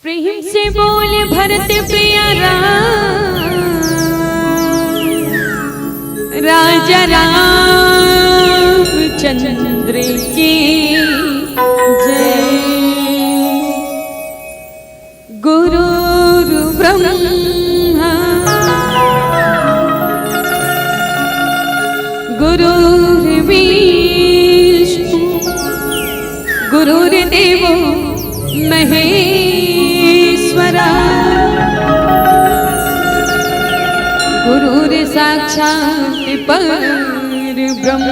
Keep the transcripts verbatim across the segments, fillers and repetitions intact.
प्रेम से बोल भरत प्रिया राम, राजा रामचंद्र की जय। गुरुर्ब्रह्मा गुरुर्विष्णु गुरुर्देवो महेश्वरा। गुरुर्साक्षात् परब्रह्म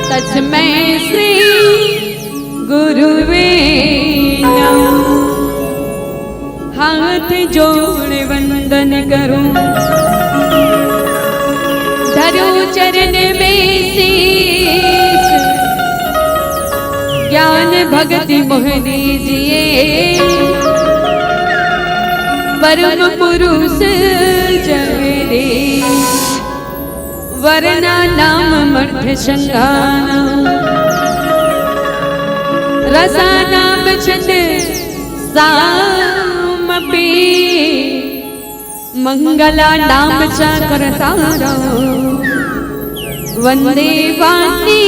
तस्मै श्री गुरुवे नमः। हाथ जोड़ वंदन करूं, धरूं चरण में शीश। ज्ञान भक्ति मोह दीजिए, परम पुरुष जगदीश। वरना नाम मर्थ संघाना, रसानाम छंद सामपि। मंगला नाम च करतारो, वंदे वाणी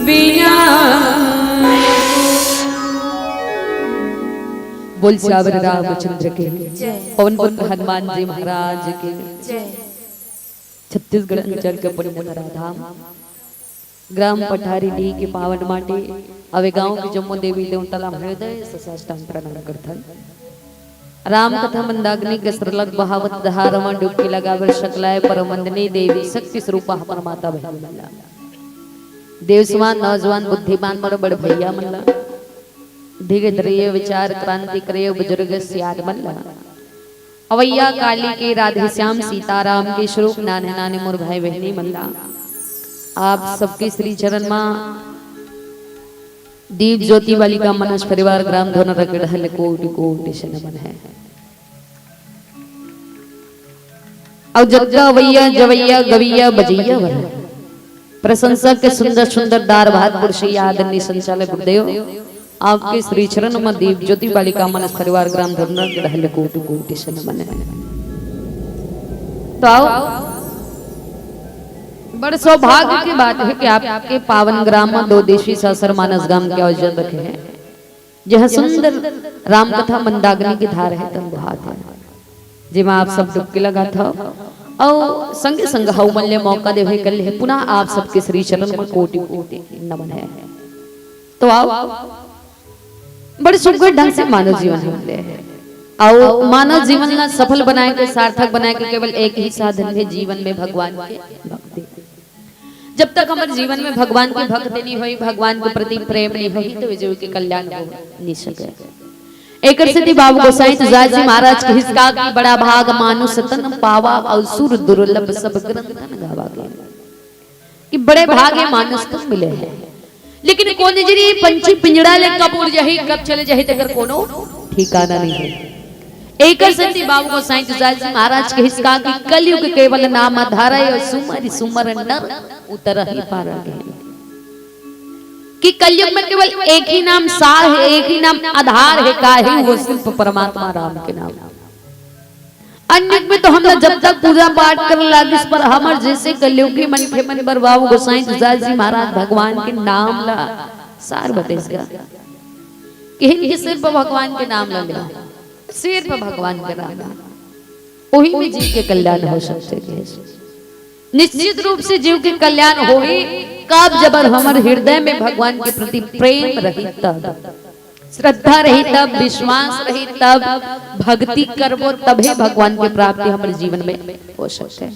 वीणा। बोल सियावर रामचंद्र के, जय। पवन पुत्र हनुमान जी महाराज के। जय। छत्तीसगढ़ अंचल के पुण्य धराधाम ग्राम पठारी डी के पावन माटी, अवे गांव के जम्मो देवी देवता ला हृदय से साष्टांग प्रणाम करथन। राम कथा मंदाग्नि के सरलग बहावत धार म डुबकी लगावर सकलाय परम वंदनीय देवी शक्ति स्वरूपा हमर माता बहिनी मन ला, देव समान नौजवान बुद्धिमान मोर बड़ भैया मन ला, धीरे धीरे विचार क्रांति करे बुजुर्ग सियान मन ला, अवैया काली के, राधे श्याम सीताराम के स्वरूप नाने नाने मोर भाई बहिनी मन ला, आप सबके श्री चरण मा दीप ज्योति बालिका मानस परिवार ग्राम धोनरा के ढल कोटि कोटि से नमन है। अउ जतका अवैया जवैया गवैया बजैया वाला प्रशंसा के सुंदर सुंदर दार भात पुरसइया आदरणीय संचालक गुरुदेव, आपके श्री चरण म दीप ज्योति बालिका मानस परिवार ग्राम धोनरा के ढल कोटि कोटि से नमन है। तो आओ, बड़ सौभाग्य की बात है कि आपके पावन ग्राम म दो देशी सासर मानस गांव के आयोजन रखे हैं, जहाँ सुंदर राम कथा मंदाग्नि की धार है, तन बहात है, जेमा आप सब डुबकी लगाथव। अउ संगे संग हऊ मन ले मौका देवे कर ले पुनः आप सबके श्री चरण म कोटि कोटि नमन है। तो आओ, बड़े सुघर ढंग से मानव जीवन हमन ले हे। अउ मानव जीवन ला सफल बनाए के, सार्थक बनाए के केवल एक ही साधन है जीवन में भगवान के भक्ति। जब तक हमर जीवन में भगवान के भक्ति नहीं होई, भगवान के प्रति प्रेम नहीं होई, तो जीव के कल्याण हो नहीं सके। एकर सेती बाबू गोसाई तुलसीदास जी महाराज के हिसका की बड़ा भाग मानुष तन पावा अउ सुर दुर्लभ सब ग्रंथन गावा के। कि बड़े भाग ये मानुष तन मिले हैं, लेकिन कोन जरी पंछी पिंजड़ा ले कब उड़ जाही, कब चले जाही, तेकर कोनो ठिकाना नहीं है। एकर सेती बाबू गोसाई तुलसीदास जी महाराज के हिसका कि कलयुग केवल नाम आधार है, अउ सुमरि सुमर नर उतरहि पार। कि कलयुग में केवल एक ही नाम सार है, एक ही नाम आधार है, का है वो? सिर्फ परमात्मा राम के नाम। अन्य युग में तो हमन जब तक पूजा पाठ करे लागिस, पर हमर जैसे कलयुगी मनखे मन बर बाबू गोसाई तुलसीदास जी महाराज भगवान के नाम ला सार बतेस गा। किहिन कि सिर्फ भगवान के नाम ला ले, सिर्फ भगवान के नाम ला, ओही में जीव के कल्याण हो सकथे। निश्चित रूप से जीव के कल्याण होही कब? जब हमर हृदय में भगवान के प्रति प्रेम रही तब, श्रद्धा रही तब, विश्वास रही तब, भक्ति करबो तभे भगवान के प्राप्ति हमर जीवन में हो सकथे।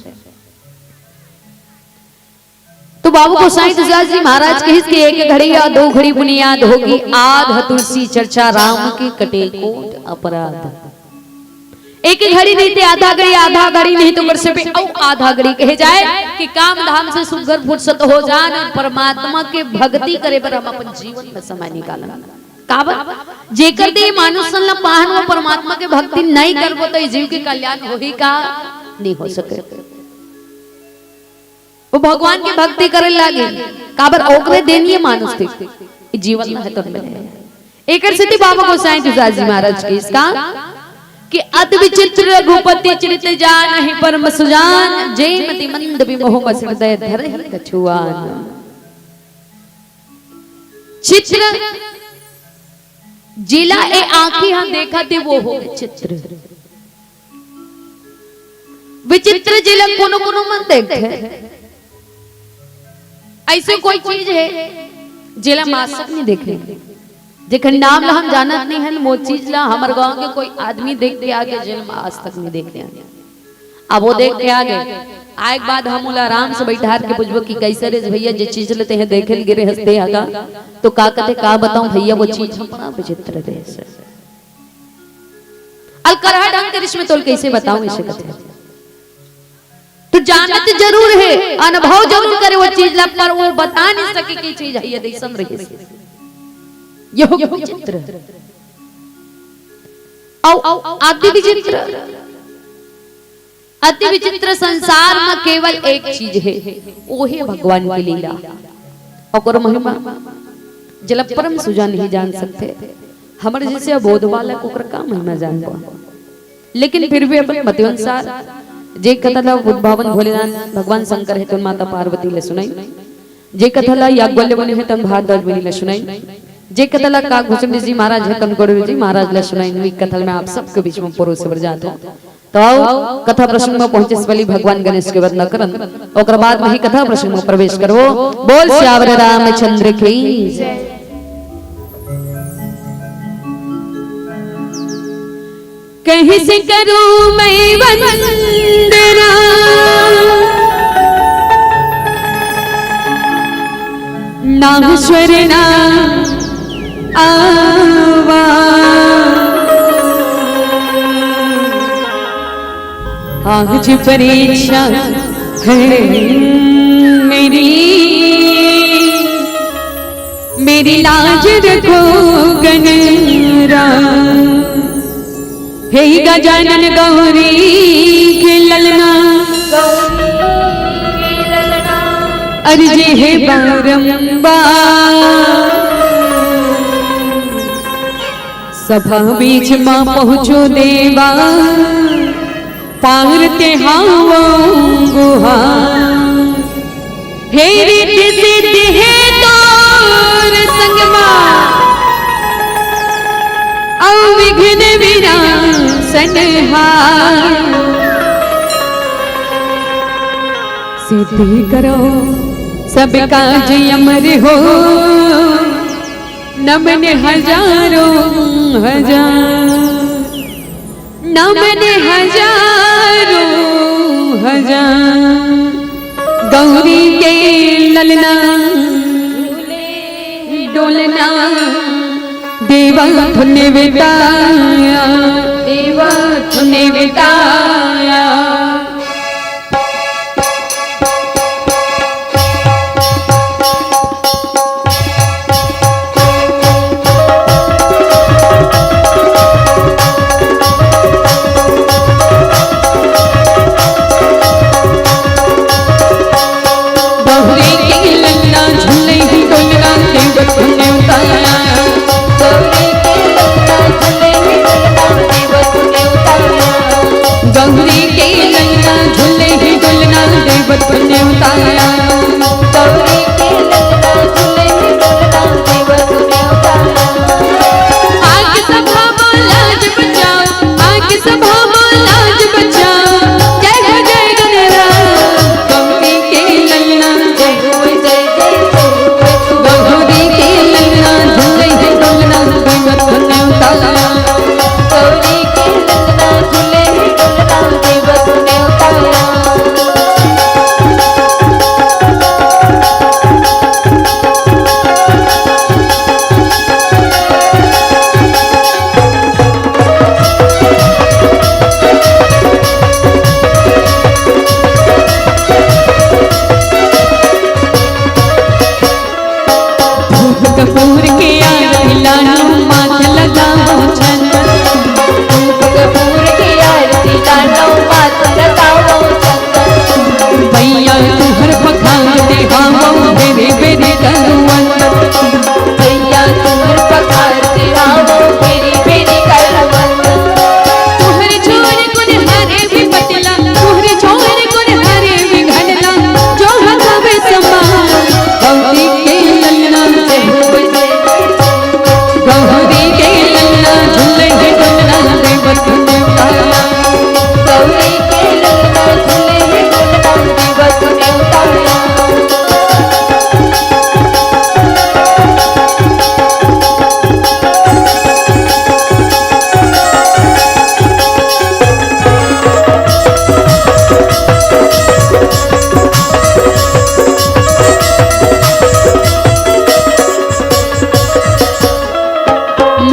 तो बाबू गोसाई तुलसीदास जी महाराज कहिस कि एक घड़ी या दो घड़ी बुनियाद होगी, आध तुलसी चर्चा राम की कटे कोट अपराध। एक घड़ी नहीं ते आधा घड़ी, आधा घड़ी नहीं तो कर से पे अउ आधा घड़ी कहे जाए कि काम धाम से सुघर फुर्सत हो जान अउ परमात्मा के भक्ति करे बर हम अपन जीवन में समय निकालन। काबर? जेकर दे मानुष सन ला पाहन वो परमात्मा के भक्ति नहीं करबो तो ये जीव के कल्याण होही का? नहीं हो सके। वो भगवान के भक्ति करे लागे, काबर? ओकरे देन ये मानुष थे, ये जीवन में है तो मिले। एकर सेती बाबा गोसाई तुलसीदास जी महाराज के इसका कि अति विचित्र रघुपति चरित जानहि परम सुजान, जे मति मंद विमोह बस हृदय धरहि कछुआन। चित्र जेला ए आँखी ह देखत हे, वो हो विचित्र। विचित्र जेला कोनो कोनो मन देखथे। अइसे कोई चीज हे जेला हम आज तक नइ देखे, जेकर नाम ला हम जानत नइ हन, वो चीज ला हमर गांव के कोई आदमी देख के आगे, जेला हम आज तक नइ देखे हन। अब वो देख के आगे, आए के बाद हम ओला आराम से बइठार के पूछबो कि कइसे रे भइया, जे चीज ला तेंह देखे ल गे रेहेस ते ह का, तो का कथे, का बताऊं भइया, वो चीज ह बड़ा विचित्र रेहेस। अल करहा ढंग के रिस में तोल कइसे बताऊं, अइसे कथे। तो जानत जरूर हे, अनुभव जरूर करे वो चीज ला, पर वो बता नइ सके कि चीज ह ये अइसन रहिस। ये हो विचित्र। अउ अति विचित्र, अति विचित्र संसार म केवल एक चीज हे, वो हे भगवान के लीला। ओकर महिमा जेला परम सुजान ही जान सकथे। हमर जइसे अबोध बालक ओकर का महिमा जानबो? लेकिन फिर भी अपन मति अनुसार जे कथा ला उद्भावन भोलेनाथ भगवान शंकर हे, तोन माता पार्वती ला सुनाइन। जे कथा ला याज्ञवल्क्य मुनि हे, तोन भारद्वाज मुनि ला सुनाइन। जे कथा ला काकभूषण ऋषि महाराज हे, तोन गरुड़ जी महाराज ला सुनाइन। उही कथा ला मैं आप सबके बीच में परोसे बर जात हूँ। तो आओ, कथा प्रसंग में पहुंचे से पहले भगवान गणेश के वंदना करन, ओकर बाद में ही कथा प्रसंग में प्रवेश करबो। बोल सियावर रामचंद्र की। कइसे करूं मैं वंदना, नाम स्वर ना आवा। आज परीक्षा है मेरी, मेरी लाज रखो गणराज। हे गजानन गौरी के ललना, अर्जी हे बारंबार। सभा बीच मा पहुँचो देवा, पार ते हावों गुहार। हे रिद्धि सिद्धि हे तोर संग मा, अउ विघ्न विनाशनहार। सिद्धि करो सब काज अमर हो, नमन हजारों हजार। नमन हजारों हजार, गौरी के ललना डोलना, देवा तूने बताया, देवा तूने बताया। बहुरी के ललना झूले ही डोलना, देवत ने उतारा। बहुरी के ललना झूले ही डोलना, देवत ने उतारा। गौरी के ललना झूले ही डोलना, देवत ने उतारा। गौरी के ललना झूले ही डोलना, देवत ने उतारा। आके सभा मा लाज बचाओ, आके सभा मा लाज बचाओ। जय हो जय गणराज। गौरी के ललना, जय हो जय जय जय। गौरी के ललना झूले ही डोलना, देवत ने उतारा। गौरी के ललना झूले ही डोलना, देवत ने उतारा।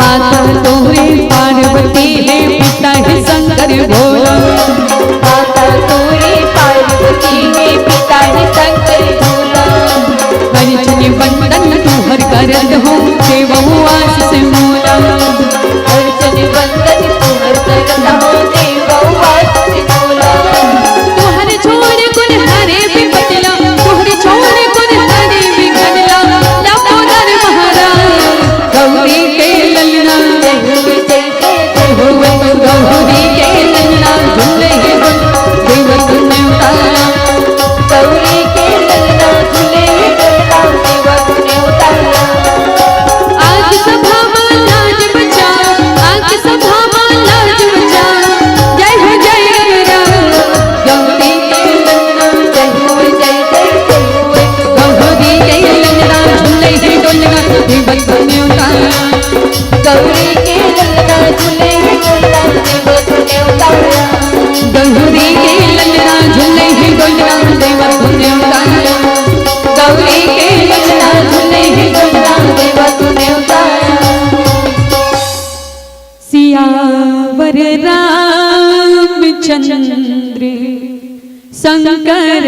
माता तोरे पार्वती हे, पिता हे शंकर भोला। माता तोरे पार्वती हे, पिता हे शंकर भोला। हर जन वंदन तुहर करत हो, देवहु आशीष मोला। हर जन वंदन तुहर करत हो, देवहु आशीष मोला। तुहर छोड़ गुण हरे विपत ला, तुहर छोड़ गुण हरे विघ्न ला, लंबोदर महाराज। गौरी के ललना, जय हो, जय जय जय हो, गौरी के ललना, झूले हे झूल, देव तूने उतारा। गौरी के ललना, झूले हे झूल, देव तूने उतारा। आके सभा मा लाज बचा, आके सभा मा लाज बचा। जय हो जय राम। गौरी के ललना, जय हो जय जय जय हो। गौरी के ललना, झूले हे डोलना, देव तूने उतारा। गौरी के ललना, झूले हे डोलना, देव तूने उतारा। गौरी के ललना, झूले हे डोलना, देव तूने उतारा। गौरी के ललना, झूले हे डोलना, देव तूने उतारा। सियावर रामचंद्र शंकर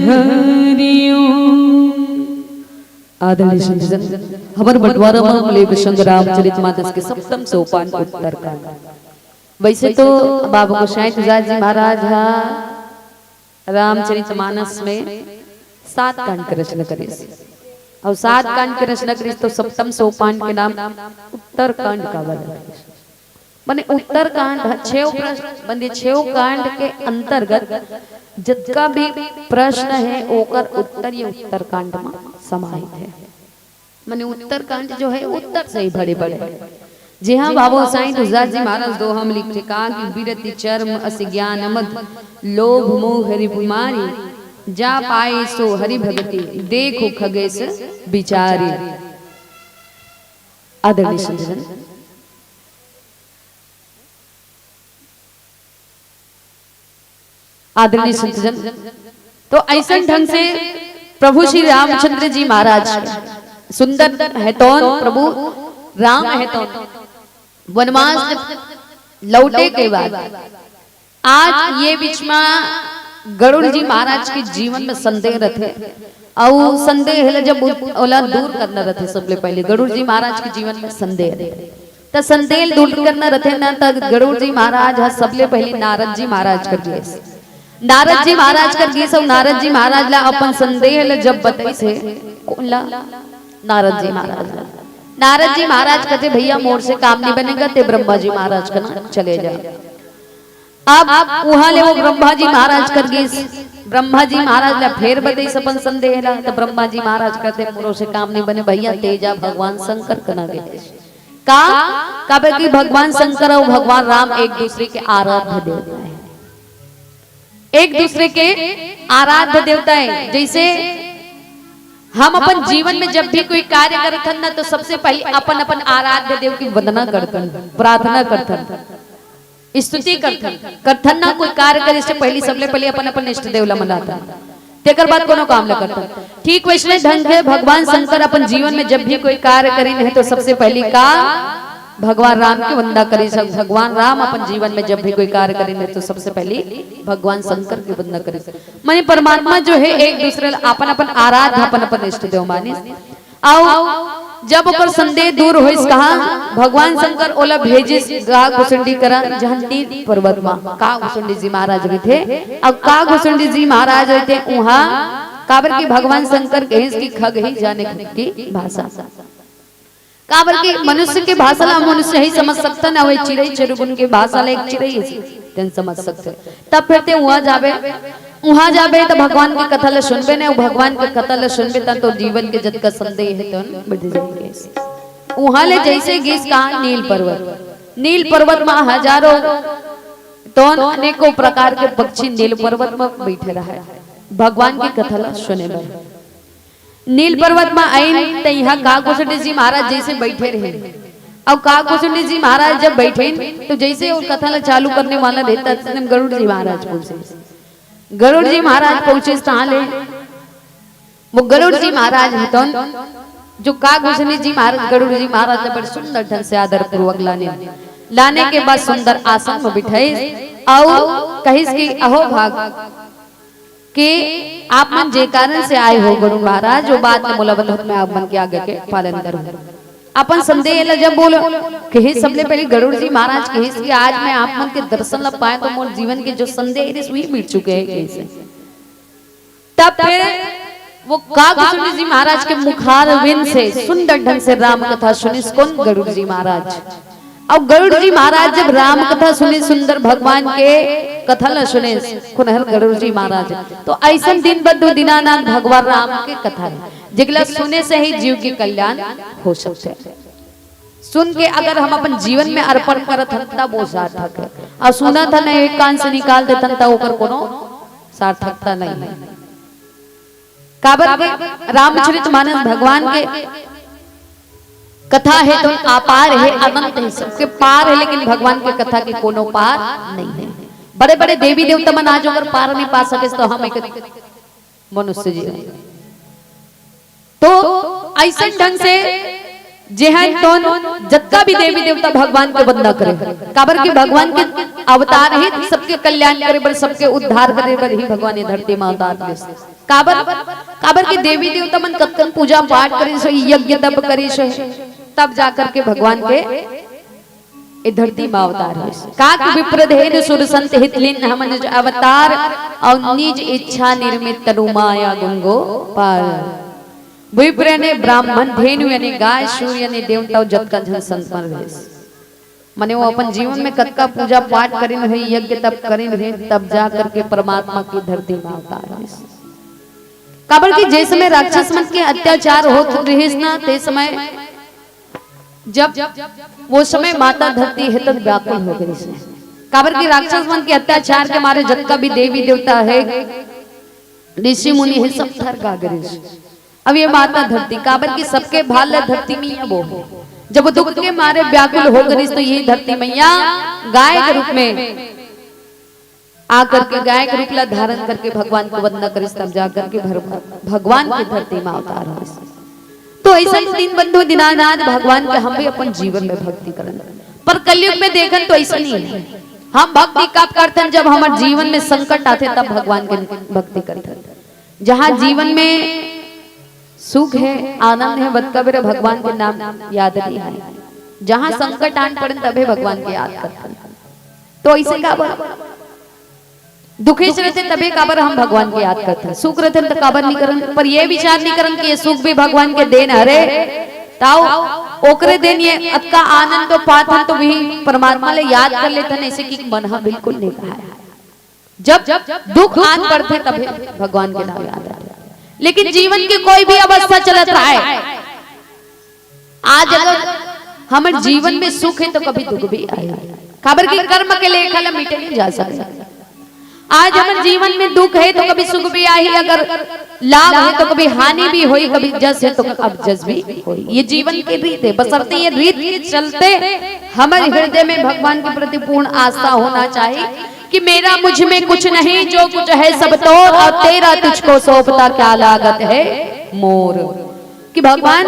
हरिओ। आदरणीय संतजन, हमर बंटवारा म हमन ले प्रसंग रामचरित मानस के सप्तम सोपान उत्तरकांड। वैसे तो बाबा गोसाई तुलसीदास जी महाराज हा रामचरित मानस में सात कांड के रचना करिस, अउ सात कांड के रचना करिस तो सप्तम सोपान के नाम उत्तरकांड काबर रखिस? माने उत्तरकांड ह छेव प्रश्न, माने छेव कांड के अंतर्गत जतका भी प्रश्न हे ओकर उत्तर ये उत्तरकांड म समाहित हे। माने उत्तरकांड जो हे उत्तर से ही भरे पड़े हे। जी हाँ, बाबा साईं तुलसीदास जी महाराज दोहा म लिखथे का कि बिरति चर्म अस ज्ञान मद, लोभ मोह रिपु मारी, जा पाए सो हरि भगति, देखो खगेश बिचारी। आदरणीय संतजन, आदरणीय संतजन, तो ऐसन ढंग से प्रभु श्री रामचंद्र जी महाराज सुंदर हे तौन, प्रभु राम हे तौन, वनवास लौटे के बाद आज ये बीच में गरुड़ जी महाराज के जीवन में संदेह रथे, अउ संदेह ला जब उ-, ओला दूर करना रथे, सबले पहले गरुड़ जी महाराज के जीवन में संदेह रथे, त संदेह दूर करना रथे ना, त गरुड़ जी महाराज ह सबले पहले नारद जी महाराज कर गिस। नारद जी महाराज कर गिस, अउ नारद जी महाराज ला अपन संदेह ला जब बताइस हे, कोन ला? नारद जी महाराज ला। नारद जी महाराज कहते, "भैया, मोर से काम नहीं बनेगा, ते ब्रह्मा जी महाराज कना चले जा।" अब उहाँ ले वो ब्रह्मा जी महाराज कर गिस, ब्रह्मा जी महाराज ला फेर बताइस अपन संदेह ला, त ब्रह्मा जी महाराज कहते, "मोरो से काम नहीं बने भैया, ते जा भगवान शंकर कना गे।" का? काबर कि भगवान शंकर अउ भगवान राम एक दूसरे के आराध्य देवता हे। एक दूसरे के आराध्य देवता हे। जैसे हम अपन जीवन में जब भी कोई कार्य करथन ना, तो सबसे पहले अपन अपन आराध्य देव की वंदना करथन, प्रार्थना करथन, स्तुति करथन, करथन ना। कोई कार्य करे से पहले, सबले पहले अपन अपन इष्ट देव ला मनाथन, तेकर बाद कोनो काम ला करथन। ठीक वैसने ढंग हे भगवान शंकर अपन जीवन में जब भी कोई कार्य करिन हे, तो सबसे पहले का भगवान राम के वंदना करिस। भगवान राम अपन जीवन में जब भी कोई कार्य करिन हे, तो सबसे पहले भगवान शंकर के वंदना करिस। माने परमात्मा जो हे, एक दूसरे ला अपन अपन आराध्य, अपन अपन इष्ट देव मानिस। अउ जब ओकर संदेह दूर होइस, कहा भगवान शंकर ओला भेजिस काग भुसुंडी करा, जहाँ नील पर्वत मा काग भुसुंडी जी महाराज रहिथे। अउ काग भुसुंडी जी महाराज रहिथे उहाँ, काबर कि भगवान शंकर कहिस कि खग ही जाने खग की भाषा। काबर कि मनुष्य के भाषा ला मनुष्य ही समझ सकथन, अउ ए चिरई चुरगुन के भाषा ला एक चिरई ही तेन समझ सकथे। तब फिर ते उहाँ जाबे, उहाँ जाबे त भगवान के कथा ला सुनबे ने, अउ भगवान के कथा ला सुनबे त तोर जीवन के जतका संदेह हे तेन मिट जाही। उहाँ ले जैसे गिस कहाँ नील पर्वत, नील पर्वत मा हजारों तौन अनेकों प्रकार के पक्षी नील पर्वत मा बैठे रहे भगवान के कथा ला सुने बर। नील पर्वत मा आइन त इहाँ काग भुसुंडी जी महाराज जैसे बैठे रहे, अउ काग भुसुंडी जी महाराज जब बैठिन त जैसे वो कथा ला चालू करने वाला रहिथे, तब गरुड़ जी महाराज पहुँचे। गरुड़ जी महाराज पहुँचे स्थान ले, वो गरुड़ जी महाराज हे तौन जो कागभुजनी जी महाराज, गरुड़ जी महाराज ला बड़ सुंदर ढंग से आदर पूर्वक लाने, लाने के बाद सुंदर आसन में बिठाइस अउ कहिस कि अहो भाग कि आप मन जे कारण से आए हो गरुड़ महाराज, वो बात ला मोला बताओ, मैं आप मन के आज्ञा के पालन करूं। अपन संदेह ला जब बोलो कि हे, सबले पहले गरुड़ जी महाराज कहिस कि आज मैं आप मन के दर्शन ला पाए तो मोर जीवन के जो संदेह रहिस वही मिट चुके हैं कहिस। तब फिर वो कागभुजनी जी महाराज के मुखारविंद से सुंदर ढंग से राम कथा सुनिस। कौन? गरुड़ जी महाराज। अब गरुड़ जी महाराज जब राम कथा सुनिस, सुंदर भगवान के कथा ला सुनिस, खुनहर गरुड़ जी महाराज, तो ऐसन दीनबंधु दीनानाथ भगवान राम के कथा है, जेकला सुने से ही जीव के कल्याण हो सकते हैं। सुन के अगर हम अपन जीवन में अर्पण करत हन, तब वो सार्थक है। अउ सुनत हन, एक कान से निकाल देथन, तब ओकर कोनो सार्थकता नहीं है। काबर के रामचरित मानस भगवान के कथा है तो अपार है, अनंत है, सबके पार है, लेकिन भगवान के कथा के कोनो पार नहीं है। बड़े बड़े देवी देवता मन आज अगर पार नहीं पा सके तो हम एक मनुष्य जीवन। तो ऐसन ढंग से जेहन तोन जतका भी देवी देवता भगवान के वंदना करे, काबर कि भगवान के अवतार ही सबके कल्याण करे बर, सबके उद्धार करे बर ही भगवान ये धरती में अवतार ले। काबर, काबर कि देवी देवता मन कतकन पूजा पाठ करे सो, यज्ञ तप करे सो, तब जाकर के भगवान के ए धरती में अवतार होइस। काक विप्र धेनु सुर संत हित लीन, हमन जो अवतार अउ निज इच्छा निर्मित तनु माया गुण गो पार। विप्र यानी ब्राह्मण, धेनु यानी गाय, सुर यानी देवता अउ जतका झन संत मन रहिस। माने वो अपन जीवन में कतका पूजा पाठ करिन हे, यज्ञ तप करिन हे, तब जा करके परमात्मा की धरती में अवतार होइस। काबर कि जे समय राक्षस मन के अत्याचार होत रहिस ना, ते समय जब वो समय माता धरती हे तब व्याकुल हो गई से। काबर कि राक्षस मन के अत्याचार के मारे जतका भी देवी देवता है, ऋषि मुनि है, सब थर गा गए। अब ये माता धरती, काबर कि सबके भाल ला धरती मैया वो है। जब वो दुख के मारे व्याकुल हो गई तो ये धरती मैया गाय के रूप में आकर के गाय के रूप ला धारण करके भगवान के वंदना करिस, तब जा करके भर-, भगवान के धरती में अवतार होइस। तो ऐसा ही दीनबंधु दीनानाथ भगवान के हम भी अपन जीवन में भक्ति करन, पर कलयुग में देखन तो ऐसा नहीं है। हम भक्ति कब करथन? जब हमर जीवन में संकट आथे तब भगवान के भक्ति करथन। जहाँ जीवन में सुख है, आनंद है, वतका बेरा भगवान के नाम याद नहीं है। जहाँ संकट आन पड़े तबे भगवान के याद करथन। तो ऐसे काबर दुखी रहते तबे काबर हम भगवान के याद करथन, सुख रहते तो काबर नहीं करन, पर ये विचार नहीं करन कि ये सुख भी भगवान के देन हरे, ताऊ ओकरे देन ये अतका आनंद तो पाथन तो भी परमात्मा ले याद कर लेथन, ऐसे कि मन हा बिल्कुल नहीं कहा है। जब दुख आन पड़थे तबे भगवान के नाम याद आथे। लेकिन जीवन के कोई भी अवस्था चलत रहे, आज अगर हमर जीवन में सुख है तो कभी दुख भी आही, काबर कि कर्म के लेखा ला मिटे नहीं जा सकता। आज हमर जीवन में दुख है तो कभी सुख भी आही, अगर लाभ है तो कभी हानि भी होई, कभी जस है तो अब जस भी होई। ये जीवन की रीत है, बसरते ये रीत के चलते हमर हृदय में भगवान के प्रति पूर्ण आस्था होना चाहिए कि मेरा मुझ में कुछ नहीं, जो कुछ है सब तोर, और तेरा तुझको सौंपता क्या लागत है मोर। कि भगवान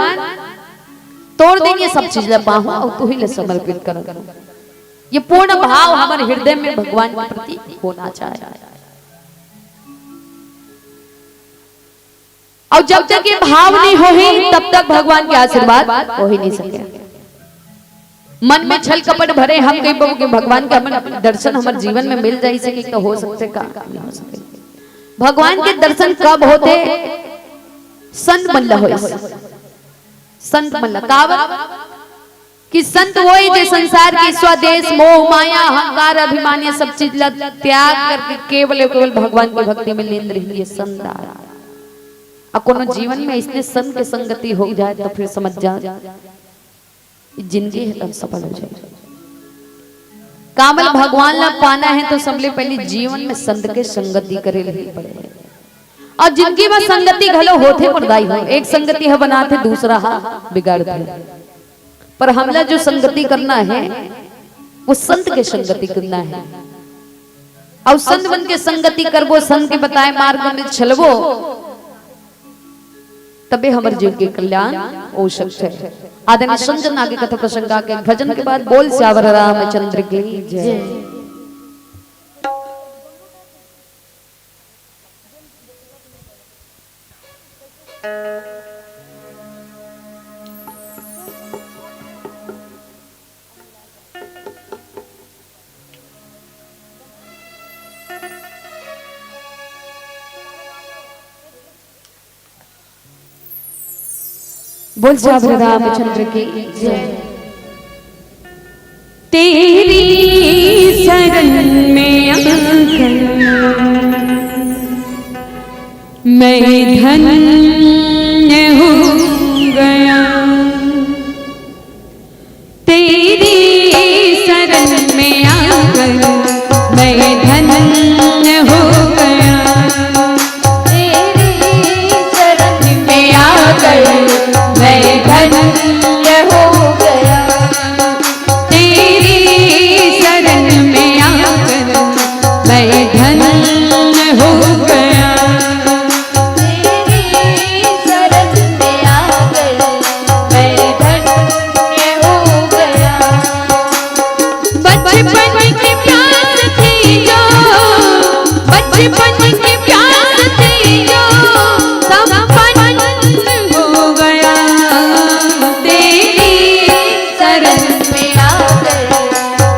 तोर देन ये सब चीज ला पाहूं और तू ही ले समर्पित कर। ये पूर्ण भाव हमर हृदय में भगवान के प्रति होना चाहिए। और जब तक ये भाव नहीं होही, तब तक भगवान के आशीर्वाद हो ही नहीं सके। मन में छल कपट भरे हम कहीं बाबू के भगवान के हमर दर्शन हमर जीवन में मिल जाई सके, तो हो सकते का? नहीं हो सके। भगवान के दर्शन कब होते? संत मन ला होइस। संत मन ला काबर? कि संत वही जे संसार के स्वदेश, मोह, माया, अहंकार, अभिमान, ये सब चीज ला त्याग करके केवल और केवल भगवान की भक्ति में लीन रहिए संत आ। और कोनो जीवन में इसने संत के संगति हो जाए तो फिर समझ जा, जिंदगी है तब सफल हो जाए। कामल भगवान ला पाना है तो सबले पहले जीवन में संत के संगति करे ले पड़े। और जिंदगी में संगति घलो होथे मुरदाई हो, एक संगति ह बनाथे, दूसरा ह बिगाड़थे। पर हमला जो संगति करना है, वो संत के संगति करना है। और संत मन के संगति करबो, संत के बताए मार्ग में चलबो, तबे हमर जीव के कल्याण हो सकथे। आदरणीय संजन आगे कथा प्रसंग आगे भजन के बाद बोल सियावर रामचंद्र की जय। बोल सियावर रामचंद्र की जय। तेरी शरण में आकर मैं धन्य हो गया। तेरी शरण में आकर मैं धन्य हो गया। तेरी शरण में आकर मैं धन्य हो गया। तेरी शरण में आकर मैं धन्य हो गया। तेरी शरण में आकर मैं धन्य हो गया। बचपन की प्यास थी जो, बचपन की प्यास थी जो संपन्न हो गया। तेरी शरण में आकर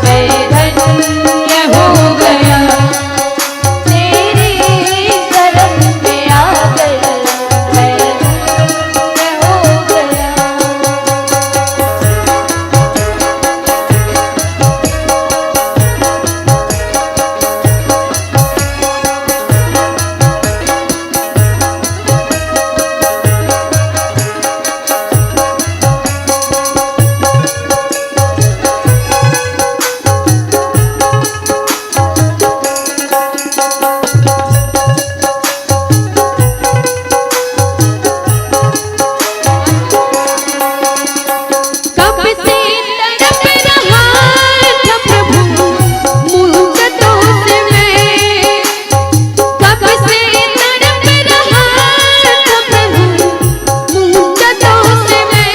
मैं धन्य हो गया। तेरी शरण में आकर मैं धन्य हो गया। कब से तड़प रहा था प्रभु मुद्दतों से मैं, कब से तड़प रहा था प्रभु मुद्दतों से मैं।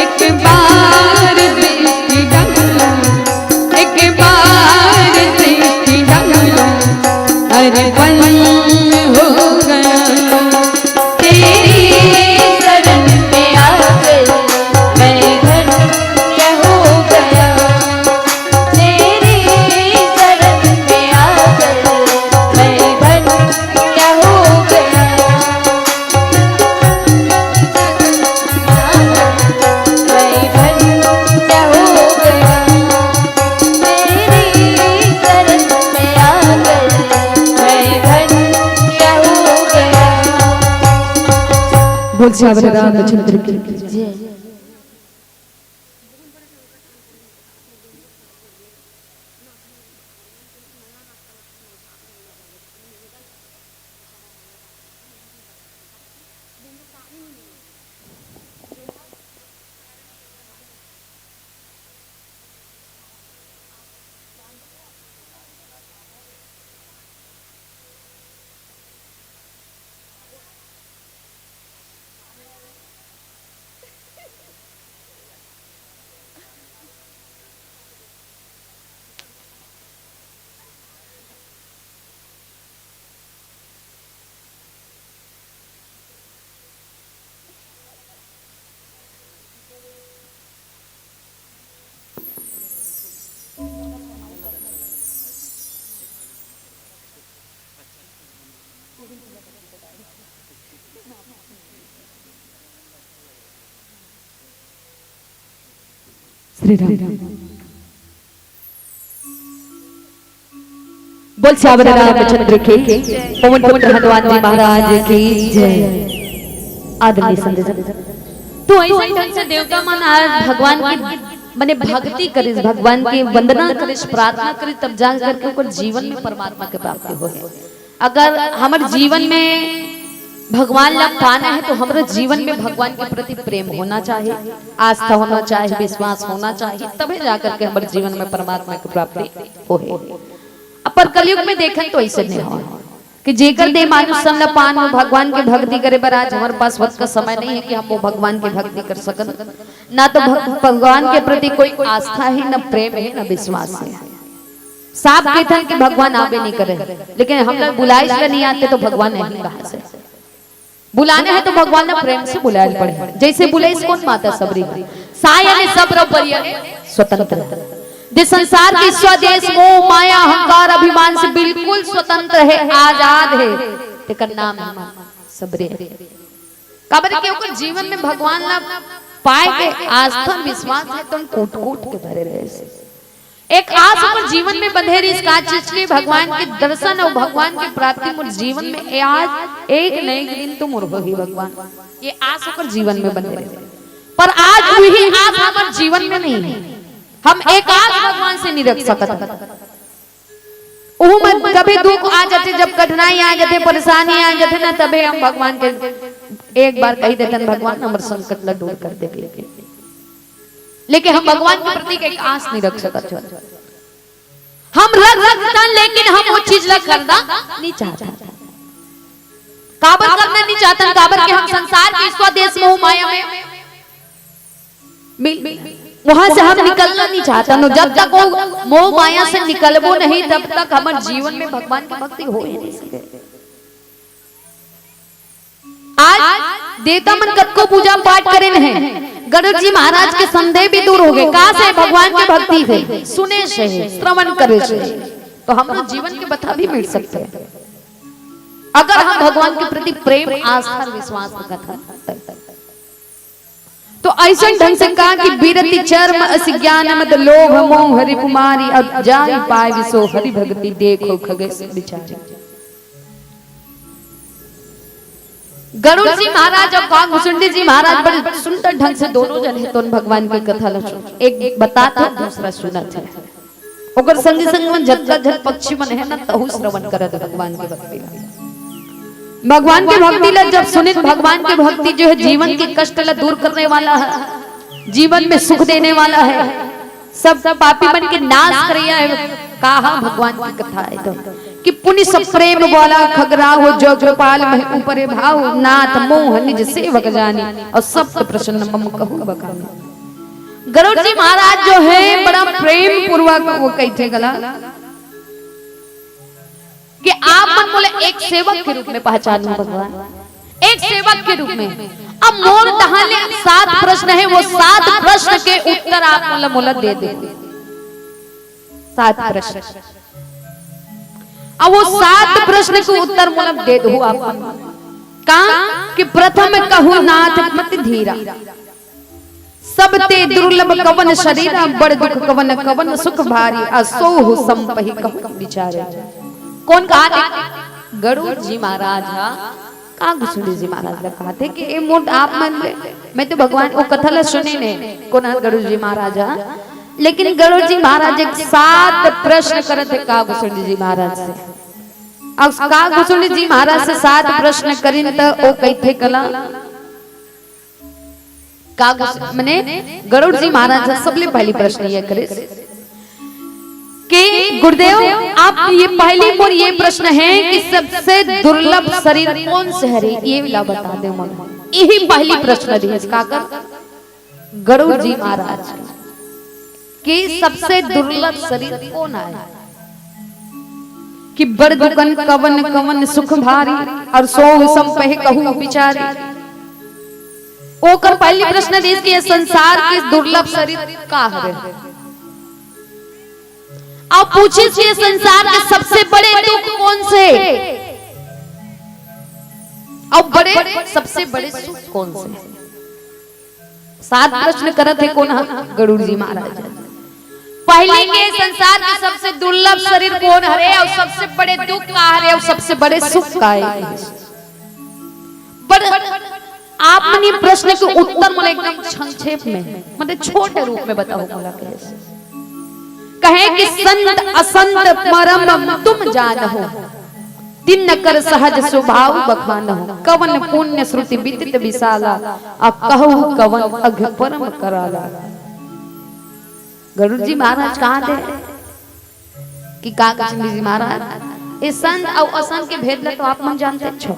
एक बार दृष्टि डालो, एक बार दृष्टि डालो, अर्पण हो गया। तेरी शरण में आकर मैं धन्य हो गया। तेरी शरण में आकर मैं धन्य हो गया। मैं धन्य हो गया। तेरी शरण में आकर मैं धन्य हो गया। बोल सियावर रामचंद्र की जय। श्री राम। बोल सियावर रामचंद्र की, पवन पुत्र हनुमान जी महाराज की जय। आदरणीय संत जन, तो ऐसे ढंग से देवता मन आज भगवान की, माने, भक्ति करिस, भगवान की वंदना करिस, प्रार्थना करिस, तब जा करके ओकर जीवन में परमात्मा के प्राप्ति होय। अगर हमर जीवन में भगवान ला पाना है, तो हमर जीवन में भगवान के प्रति प्रेम होना चाहिए, आस्था होना चाहिए, विश्वास होना चाहिए, तबे जाकर के हमर जीवन में परमात्मा के प्राप्ति होय। अब पर कलयुग में देखन तो ऐसे नहीं हो। कि जेकर दे मानुष तन ल पान, वो भगवान के भक्ति करे बर आज हमर पास वतका समय नहीं है कि हम वो भगवान के भक्ति कर सकन। ना तो भग-, भगवान के प्रति कोई आस्था है, ना प्रेम है, ना विश्वास है। साफ कहिथन कि भगवान आबे नहीं करे, लेकिन हम लोग बुलाइस ल नहीं आते तो भगवान नहीं कहाँ से? बुलाने हैं तो भगवान ने प्रेम से बुलाए पड़े। जैसे बुलाइस कोन माता सबरी, साया ने सब रब बरिया ने स्वतंत्र है। जे संसार के स्वदेश, मोह, माया, अहंकार, अभिमान से बिल्कुल स्वतंत्र है, आजाद है, तेकर नाम है माता सबरी। काबर के ओकर जीवन में भगवान ला पाए के आस्था, विश्वास है, तो कूट कूट के भरे रहे। एक आस ओकर जीवन में बंधे रहिस, का चीज के? भगवान के दर्शन अउ भगवान के प्राप्ति मोर जीवन में ए आज एक न एक दिन तो मोर होही भगवान, ये आस ओकर जीवन में बंधे रहिस। पर आज वही आस हमर जीवन में नहीं है। हम एक आस भगवान से नहीं रख सकत। ओहू में कभी दुख आ जाथे, जब कठिनाई आ जाथे, परेशानी आ जाथे ना, तबे हम भगवान के एक बार कही देथन, "भगवान, हमर संकट ला दूर कर दे," कहिके। लेकिन हम भगवान के प्रति एक आस नहीं रख सकत हन। हम रख सकथन, लेकिन हम वो चीज ला खरीदा नहीं चाहथन। काबर करना नहीं चाहथन? काबर के हम संसार के स्वदेश मोह माया में मिल, वहां से हम निकलना नहीं चाहथन। और जब तक वो मोह माया से निकलबो नहीं, तब तक हमर जीवन में भगवान की भक्ति हो ही नहीं सके। आज देवता मन कतको पूजा पाठ करेन है, गरुड़ जी महाराज के संदेह भी दूर हो गए। का से? भगवान के भक्ति से, सुने से, श्रवण करे से, तो हम लोग जीवन के बता भी मिल सकते हैं, अगर हम भगवान के प्रति प्रेम, आस्था और विश्वास रखत हन। तो ऐसन ढंग से कहा कि "बिरति चर्म अस ज्ञान मद लोभ मोह रिपु मारी, अब जाहि पाए विसो हरि भगति देखो खगेश बिचारी।" गरुड़ जी महाराज और कागभुसुंडी जी महाराज बड़े सुंदर ढंग से दोनों जन हे तोन भगवान के कथा ला सुन, एक बताथे, दूसरा सुनथे। ओकर संगी संग मन जतका झन पक्षी मन हे ना, तहु श्रवण करत भगवान के भक्ति ला। भगवान के भक्ति ला जब सुनिन, भगवान के भक्ति जो है जीवन के कष्ट ला दूर करने वाला है, जीवन में सुख देने वाला है, सब पापी मन के नाश करैया है। कहा भगवान की कथा है तो कि "पुनि सब प्रेम वाला खगराहो, जो कृपाल महि ऊपरे भाव, नाथ मोह निज सेवक जानी, और सब प्रसन्न मम कहु बखानी।" गरुड़ जी महाराज जो है बड़ा प्रेम पूर्वक वो कहिथे कला कि "आप मन मोला एक सेवक के रूप में पहचानो भगवान, एक सेवक के रूप में। अब मोर तहाँ ले सात प्रश्न है, वो सात प्रश्न के उत्तर आप मोला, मोला दे दे।" सात प्रश्न। अब वो सात प्रश्न के उत्तर मोला दे दो आप मन। का कि "प्रथम कहु नाथ मति धीरा, सब ते दुर्लभ कवन शरीरा, बड़ दुख कवन कवन सुख भारी, असोहु संपहि कहु बिचारे।" कोन कहाथे? गरुड़ जी महाराज हा कागभुसुंडी जी महाराज ला कहाथे कि "ए मोट आप मन ले, मैं तो भगवान वो कथा ला सुने ने, कोन हा? गरुड़ जी महाराज हा।" लेकिन गरुड़ जी महाराज एक सात प्रश्न करत हे कागभुसुंडी जी महाराज से। अब कागभुसुंडी जी महाराज से सात प्रश्न करिन त वो कहिथे कला, कागभुस-, मने गरुड़ जी महाराज से सबले पहली प्रश्न ये करे कि "गुरुदेव, आप ये पहली मोर ये प्रश्न है कि सबसे दुर्लभ शरीर कोन से हरे, ये ला बता दे मोला।" यही पहली प्रश्न दिए काकर गरुड़ जी महाराज कि सबसे दुर्लभ शरीर कोन आय? कि "बड़ दुख कवन कवन सुख भारी, और सोहु संपहि कहु बिचारी।" ओकर पहली प्रश्न दिस कि "ये संसार के दुर्लभ शरीर का हरे?" अब पूछिस कि "ये संसार के सबसे बड़े दुख कोन से, और बड़े, सबसे बड़े सुख कोन से?" सात प्रश्न करत हे कोन हा? गरुड़ जी महाराज। पहली के "संसार के सबसे दुर्लभ शरीर कोन हरे, और सबसे बड़े दुख का हरे, और सबसे बड़े सुख का है?" बड़ आप मन ये प्रश्न के उत्तर मोला एकदम संक्षेप में, मतलब छोटे रूप में बताओ मोला कहे से। कहे कि "संत असंत मरम तुम जानहु, तिनकर सहज स्वभाव बखानहु, कवन पुण्य श्रुति विदित विशाला, आ कहु कवन अघ परम कराला।" गरुड़ जी महाराज कहाथे कि कागभुसुंडी जी महाराज, ये संत अउ असंत के भेद ला तो आप मन जानते हो,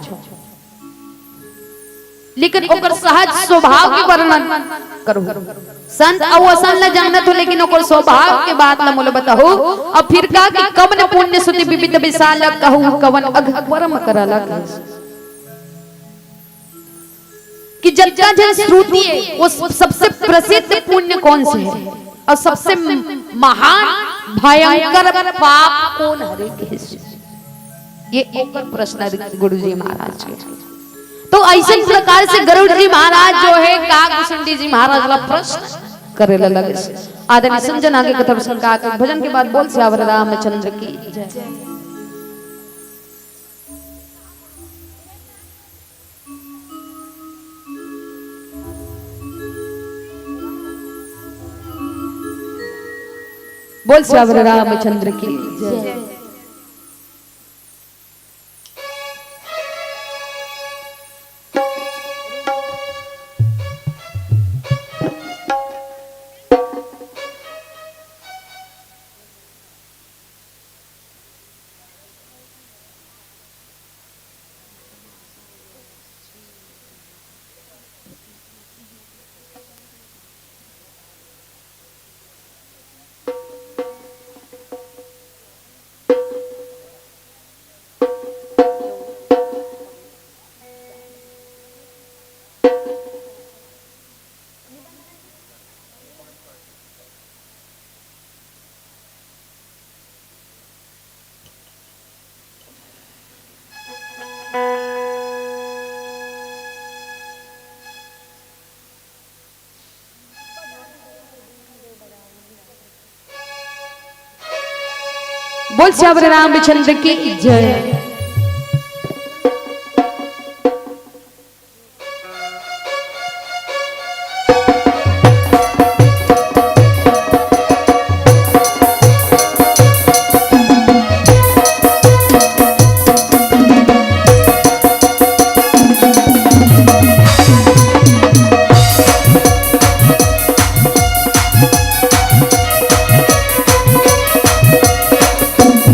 लेकिन ओकर सहज स्वभाव के वर्णन करो। संत अउ असंत ला जानत हो, लेकिन ओकर स्वभाव के बात ला मोला बताहू। अउ फिर का कि कवन पुण्य सुति विविध विशाल कहू, कवन अघ परम करला कहिस। कि जतका झन श्रुति हे, वो सबसे प्रसिद्ध पुण्य कौन से हे अउ सबसे महान भयंकर पाप कौन हरे कहिस। ये ओकर प्रश्न हे गुरु जी महाराज के। तो अइसन प्रकार से गरुड़ जी महाराज जो हे, काकभुसुंडी जी महाराज ला प्रश्न करे ला लगे। आदरणीय संजन आगे कथा प्रसंग का भजन के बाद बोल सियावर रामचंद्र की जय। बोल सियावर रामचंद्र की जय। बोल सियावर रामचंद्र की जय।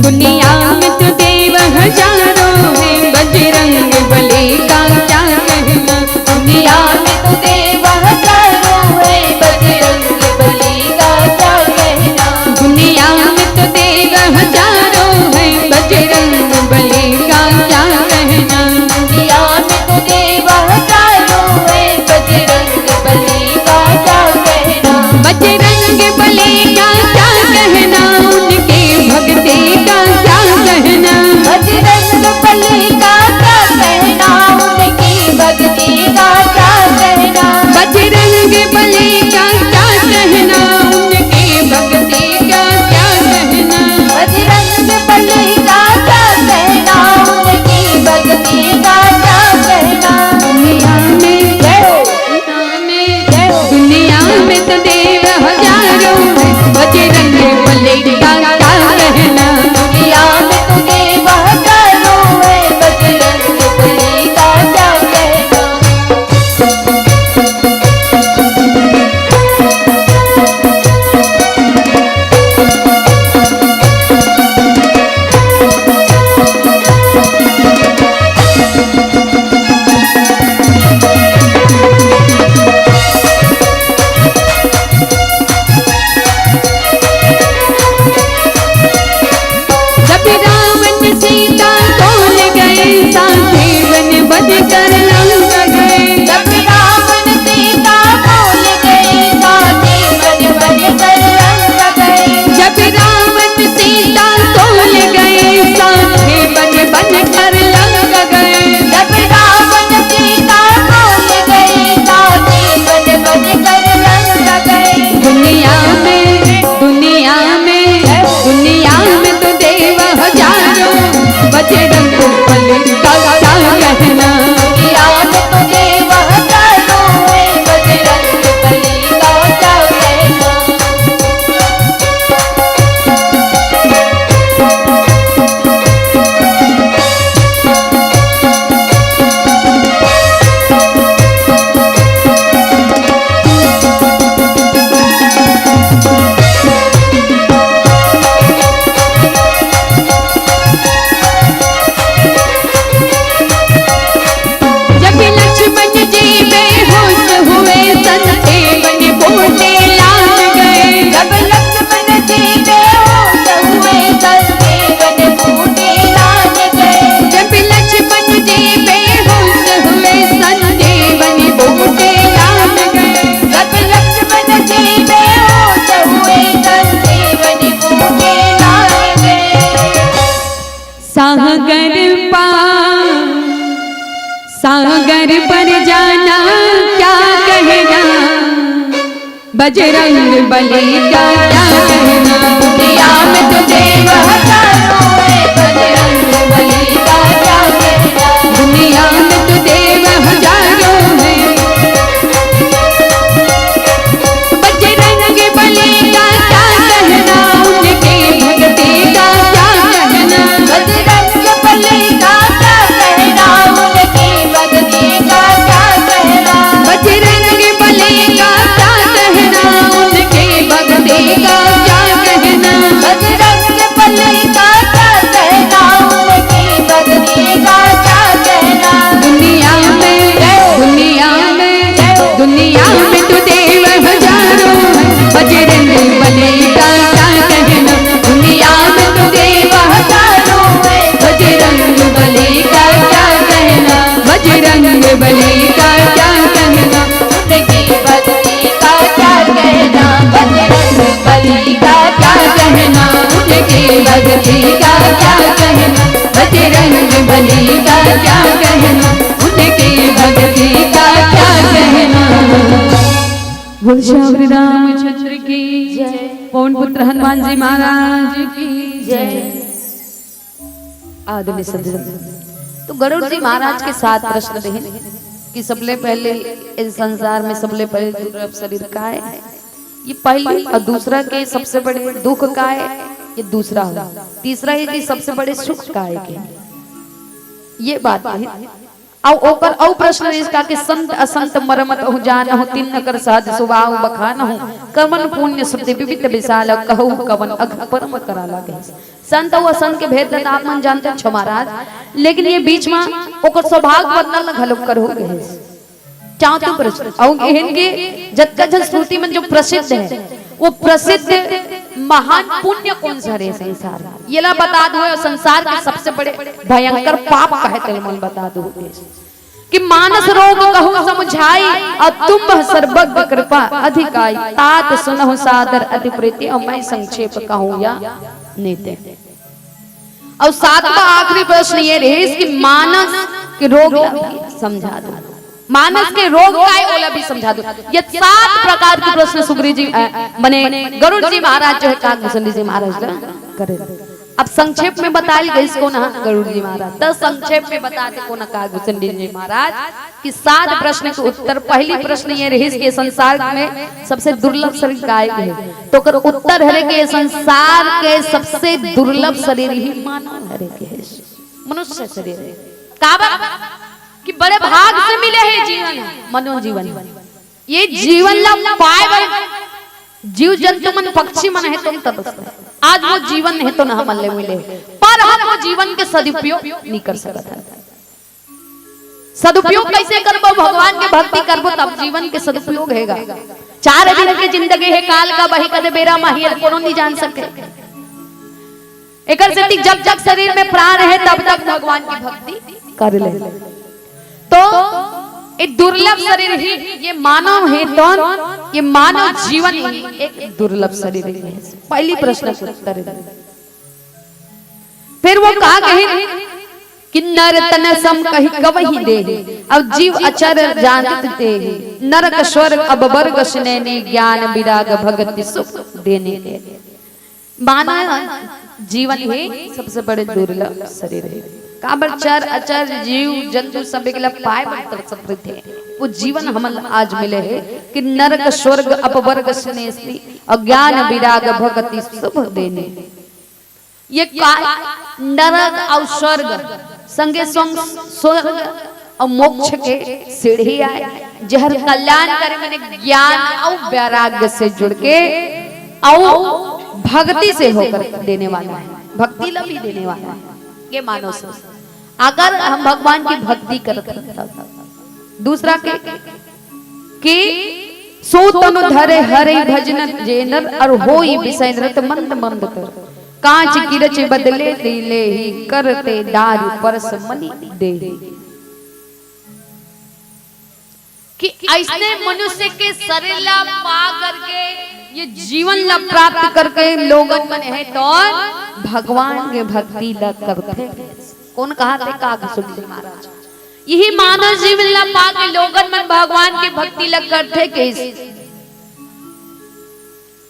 दुनिया में तो देव हजार बजरंग बली का क्या कहना, दुनिया में तो देव हजारों हैं। बजरंग बली का क्या कहना, दुनिया में तो देव हजारों हैं। बजरंग बली का क्या कहना, उनकी भक्ति का क्या कहना। बजरंग बली का क्या कहना, उनकी भक्ति का क्या कहना। बजरंग बली का क्या कहना, उनकी भक्ति का क्या कहना। बजरंग बली का क्या कहना, उनकी भक्ति का क्या कहना। दुनिया में, दुनिया में, दुनिया में तो देव हजारों हैं। बजरंग बली का क्या कहना, दुनिया में तो देव हजारों हैं। बजरंग बली का क्या कहना, बजरंग बली का क्या कहना। उनकी भक्ति का क्या कहना, बजरंग बली का क्या कहना। उनकी भक्ति का क्या कहना, बजरंग बली का क्या कहना। उनकी भक्ति का क्या कहना। बोल श्याम रामचंद्र की जय। पवन पुत्र हनुमान जी महाराज की जय। आदरणीय सज्जन, तो गरुड़ जी महाराज के सात प्रश्न रहे कि सबले पहले इस संसार में सबले पहले दुर्लभ शरीर का है, ये पहली, और दूसरा के सबसे बड़े दुख का है, ये दूसरा हो, तीसरा ये कि सबसे बड़े सुख का है के, ये बात है। अउ ओकर अउ प्रश्न रहिस का कि संत असंत मरमत अहु जानहु, तिन्ह कर सहज सुभाव बखानहु, कवन पुण्य श्रुति विविध विशाल, कहु कवन अघ परम कराला कहिस। संत अउ असंत के भेद ल त आप मन जानते हो महाराज, लेकिन ये बीच में ओकर सौभाग्य वर्णन ल घलो करहु कहिस। चार तो प्रश्न अउ एहन के जतका झन श्रुति मन जो प्रसिद्ध है, वो प्रसिद्ध महान पुण्य कौन सा रे संसार में, ये ला बता दो, और संसार के सबसे बड़े भयंकर पाप का है, तेल मन बता दो। कि मानस रोग कहूँ समुझाई, और तुम सर्वज्ञ कृपा अधिकाई। तात सुनहु सादर अति प्रीति, और मैं संक्षेप कहूँ या नीति। और सातवां आखिरी प्रश्न ये रहिस कि मानस के रोग ला भी समझा दो, मानस के रोग का है, ओला भी समझा दो। ये सात प्रकार के प्रश्न सुग्रीव जी, अ, मने गरुड़ जी महाराज जो है काकभूषण जी महाराज ला करे। अब संक्षेप में बताई गई इसको ना गरुड़ जी महाराज, तो संक्षेप में बता दे को ना काकभूषण जी महाराज कि सात प्रश्न के उत्तर, पहली प्रश्न ये रहिस कि संसार में सबसे दुर्लभ शरीर काय है, तो ओकर उत्तर हरे कि संसार के सबसे दुर्लभ शरीर ही मानव हरे के है, मनुष्य शरीर है। काबर कि बड़े भाग से मिले है जीवन, मनो जीवन। ये जीवन ला पाए बर जीव जंतु मन, पक्षी मन है तो तरसथे। आज वो जीवन नहीं तो ना हमन ले मिले, पर हम वो जीवन के सदुपयोग नहीं कर सकत है। सदुपयोग कैसे करबो? भगवान के भक्ति करबो तब जीवन के सदुपयोग हेगा। चार दिन के जिंदगी है, काल का बही कदे बेरा माहिर कोनो नहीं जान सके। एकर सेती जब तक शरीर में प्राण है तब तक भगवान की भक्ति कर ले। तो ये दुर्लभ शरीर ही, ये मानव है तो ये मानव जीवन ही एक दुर्लभ शरीर है। पहली प्रश्न के उत्तर है। फिर वो कहा कही कि नर तन सम कहि कवहि देहि, अब जीव अचर जानत तेहि। नरक स्वर्ग अब वर्ग सुनैने, ज्ञान विराग भगति सुख देने। मानव जीवन ही सबसे बड़े दुर्लभ शरीर है। काबर चर अचर जीव जंतु सब एकला पाए बर तरसत रहिथे। वो जीवन हमन ला आज मिले है कि नरक स्वर्ग अपवर्ग सुनेस्ती, और ज्ञान विराग भगति सुख देने। ये का नरक और स्वर्ग संगे संग स्वर्ग और मोक्ष के सीढ़ी आए, जेहर कल्याण करे मने ज्ञान और वैराग्य से जुड़ के और भक्ति से होकर देने वाला है, भक्ति ला भी देने वाला है। ये मानो से अगर हम भगवान की भक्ति करते हैं तब। दूसरा के कि सो तनु धरे हरि भजन जे नर, और होई विषय नृत मंद मंद कर। कांच किरच बदले लीले ही, करते दारु परस मनि देहि। कि ऐसने मनुष्य के शरीर ला पा करके, ये जीवन ला प्राप्त करके लोगन मन है तो भगवान के भक्ति ला करथे। कौन कहा थे? काकभूषण जी महाराज। यही मानव जीवन ला पा के लोगन मन भगवान के भक्ति ला करथे कहिस।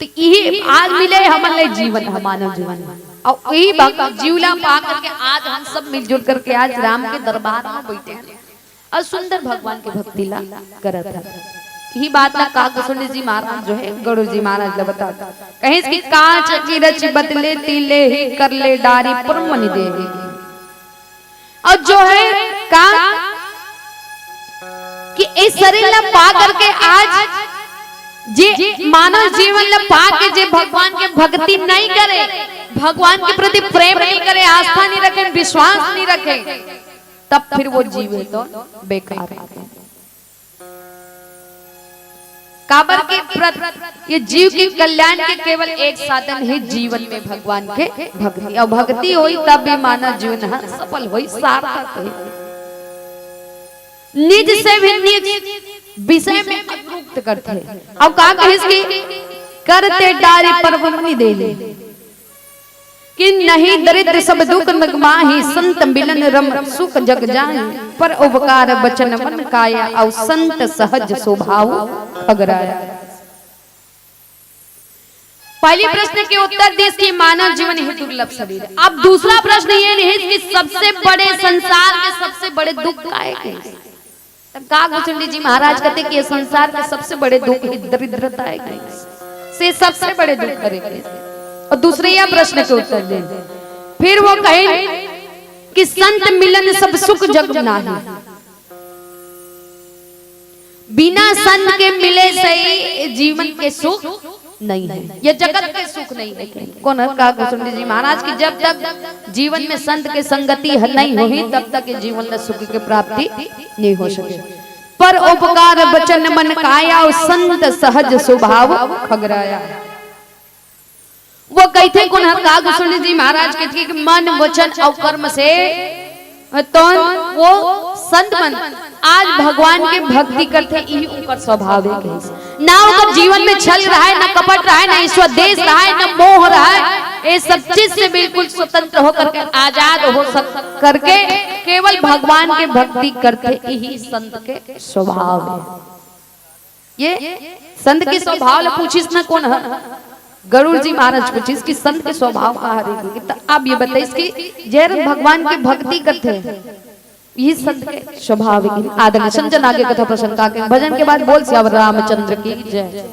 तो यही आज मिले हमन ले जीवन, ह मानव जीवन। अउ यही भग-, जीव ला पा करके आज हम सब मिलजुल करके आज राम के दरबार में बैठे हैं अउ सुंदर भगवान के भक्ति ला करत हैं। यही बात ला काकभुसुंडी जी महाराज जो है गरुड़ जी महाराज ला बतात कहिस कि कांच की रच बतले तिले ही कर ले डारी परम मनि देही। अउ जो है का कि ए शरीर ला पा करके आज जे मानव जीवन ला पा के जे भगवान के भक्ति नहीं करे, भगवान के प्रति प्रेम नहीं करे, आस्था नहीं रखे, विश्वास नहीं रखे, तब फिर वो जीव हे तो बेकार हे। काबर के प्रत-, ये जीव के कल्याण के केवल एक साधन हे जीवन में भगवान के भक्ति। अउ भक्ति होई तब भी मानव जीवन ह सफल होई, सार्थक होई। निज से भी निज विषय में अग्रुक्त करथे। अउ का कहिस कि करते डारी परम मनि देही। कि नहीं दरिद्र सब दुख नग माही, संत मिलन रम सुख जग जाही। पर उपकार बचन मन काया, अउ संत सहज स्वभाव खगराया। पहली प्रश्न के उत्तर दिस कि मानव जीवन ही दुर्लभ शरीर। अब दूसरा प्रश्न ये रहिस कि सबसे बड़े संसार के सबसे बड़े दुख काय हे? त काकभुसुंडी जी महाराज कहते कि ये संसार के सबसे बड़े दुख ही दरिद्रता हे, से सबसे बड़े दुख हरे। अउ दूसरे या प्रश्न के उत्तर दे, फिर वो कहे कि संत मिलन सब सुख जग नाही, बिना संत के मिले से जीवन के सुख नहीं हे, ये जगत के सुख नहीं हे। कोन ह? काकभुसुंडी जी महाराज कि जब तक जीवन में संत के संगति ह-, नहीं होही, तब तक ये जीवन ला सुख के प्राप्ति नहीं हो सके। पर उपकार बचन मन काया, अउ संत सहज स्वभाव खगराया। वो कहिथे कोन ह? काकभुसुंडी जी महाराज कहिथे कि मन, वचन अउ कर्म से तो वो संत मन आज भगवान के भक्ति करथे, इही उनकर स्वभाव हे कहिस। ना ओकर जीवन में छल रहय, ना कपट रहय, ना ईश्वर द्वेष रहय, ना मोह रहय, ये सब चीज से बिल्कुल स्वतंत्र होकर के, आजाद हो सक-, करके केवल भगवान के भक्ति करथे, इही संत के स्वभाव हे। ये संत के स्वभाव ला पूछिस ना कोन ह? गरुड़ जी महाराज पूछिस कि संत के स्वभाव का हरे? त अब ये बताइस कि जे भगवान के भक्ति करथे, ये संत के स्वभाव हे। आदरणीय संजन आगे कथा प्रसंग का के भजन के बाद बोल सियावर रामचंद्र की जय।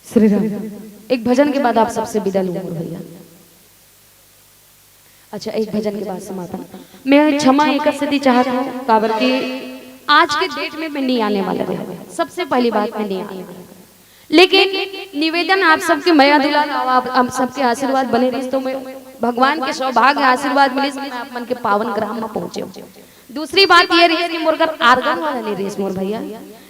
श्री राम। एक भजन के बाद आप सबसे विदा लूंगा भैया। अच्छा, एक भजन के बाद समापन। मैं क्षमा एकर सेती चाहत हूँ, काबर कि आज के डेट में मैं नहीं आने वाला रहे। सबसे पहली बात, मैं नहीं आने वाला। लेकिन निवेदन, आप सबके मया दुलार, आप, आप सबके आशीर्वाद बने रहिस, तो मैं भगवान के सौभाग्य आशीर्वाद मिलिस, मैं आप मन के पावन ग्राम में पहुंचे हूँ। दूसरी बात ये रहिस कि मोर घर आर्गन वाला नहीं रहिस मोर भैया।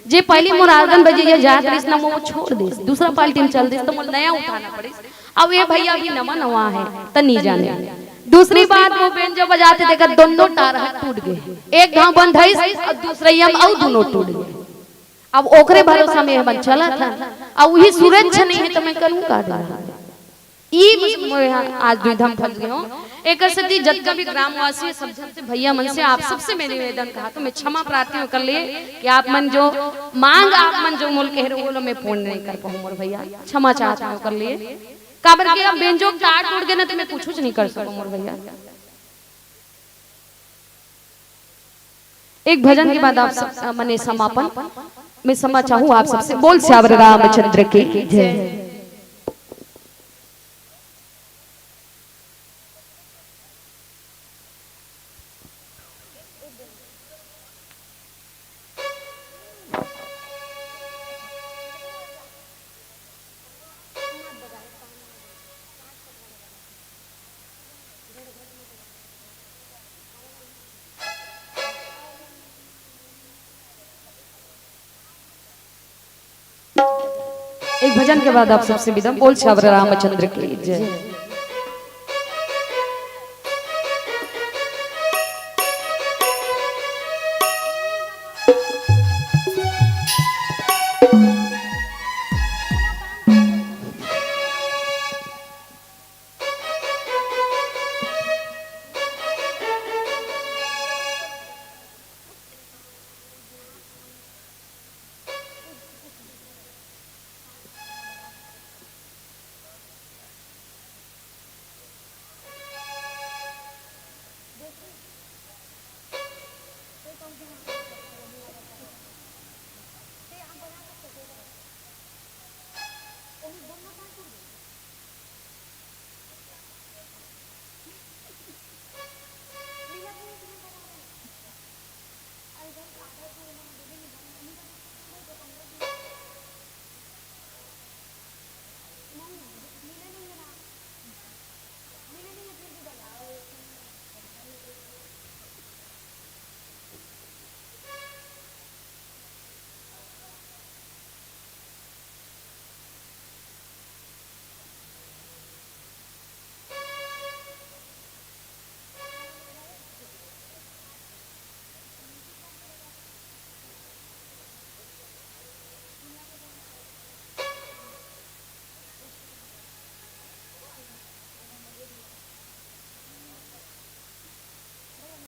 जे पहली मोर आर्गन बजैया जात रहिस ना, वो छोड़ दिस, दूसरा पार्टी में चल दिस, तो मोर नया उठाना पड़िस। अब ये भैया भी नवा नवा है, त नहीं जाने। दूसरी बात, वो बेंजो बजाते देखा, दोनों टार हाथ टूट गए, एक घाव बंद है और दूसरे हम और दोनों टूट गए। अब ओकरे भरोसा में हमन चलत हन, अब वही सुरक्षा नहीं है, तो मैं करूँ का डर? ई बस मोर यहाँ आज दुविधा में फंस गए हूँ। एकर सेती जतका भी ग्रामवासी है, सब जन से, भैया मन से, आप सबसे मैं निवेदन कहा, तो मैं क्षमा प्रार्थी हूँ कर लिए कि आप मन जो मांग, आप मन जो मोल कह रहे हो, वो लो मैं पूर्ण नहीं कर पाऊँ मोर भैया, क्षमा चाहता हूँ कर लिए। काबर के अब बेंजो तार टूट गए ना, तो मैं कुछ नहीं कर सकूँ मोर भैया। एक भजन के बाद आप सब, मने समापन में क्षमा चाहूँ आप सबसे। बोल सियावर रामचंद्र की जय। एक भजन के बाद आप सबसे विदा। बोल सियावर रामचंद्र की जय।